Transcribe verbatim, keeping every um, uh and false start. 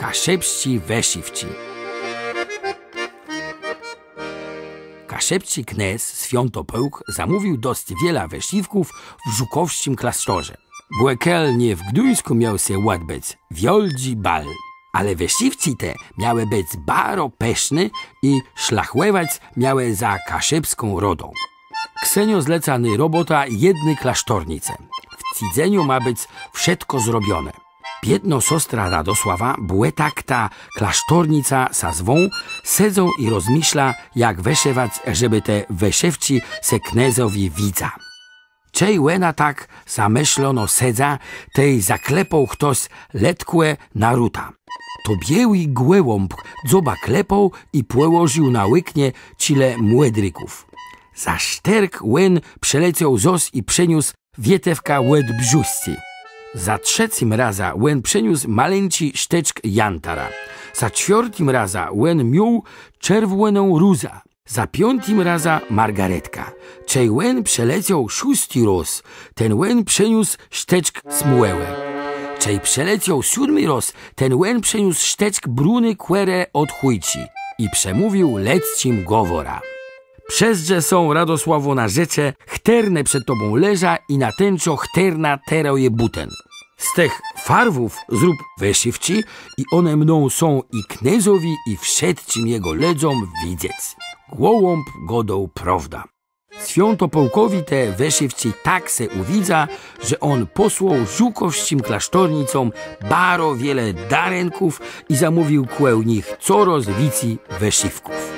Kaszëbsczé wësziwczi. Kaszëbsczi knôz Swiãtopôłk zamówił dosc wiele wësziwków w żukòwsczim klôsztorze. Bò kel nié w Gduńskù miôł sã òdbëc wiôldżi bal. Ale wësziwczi te miałë bëc baro pëszné i szlachòwac miałë za kaszëbską rodą. Kseniô zlecô ni robòta jedny klôsztornicë. W tidzeniu mô bëc wszëtkò zrobioné. Biédnô sostra Radosława, bò tak ta klôsztornica sã zwô, sedzy i rozmëszlô, jak wëszëwac, żebë te wësziwczi sã knôzowi widza. Czej òna tak zamëszlono sedza, tej zaklepôł chtos letkò na rutã. To biôłi gòłąb dzobã klepôł i pòłożił na òknie czile mòdrików. Za sztërk òn przëlecôł zôs i przëniósł wietewkã òd brzózczi. Za trzecym razã òn przëniósł malinczi sztëczk jantara. Za czwiôrtim razã òn miôł czerwòną rózã. Za piątim razã margaretkã. Czej òn przëlecôł szósti rôz, ten òn przëniósł sztëczk smòłë. Czej przëlecôł sódmi rôz, ten òn przëniósł sztëczk bróny kòrë òd chòjczi i przemówił lëdzczim gòwòrã. Przezdrzë sã, Radosławò, na rzeczë, chtërne przed tobą leżą, i na tã, co chtërna terô je bùten. Z tëch farwów zrób wësziwczi i òne mdą sã i knôzowi, i wszëtczim jegò lëdzóm widzec. Gòłąb gôdôł prôwdã. Swiãtopôłkòwi te wësziwczi tak sã ùwidza, że òn pòsłôł żukòwsczim klôsztornicóm baro wiele darënków i zamówił kòl nich corôz wicy wësziwków.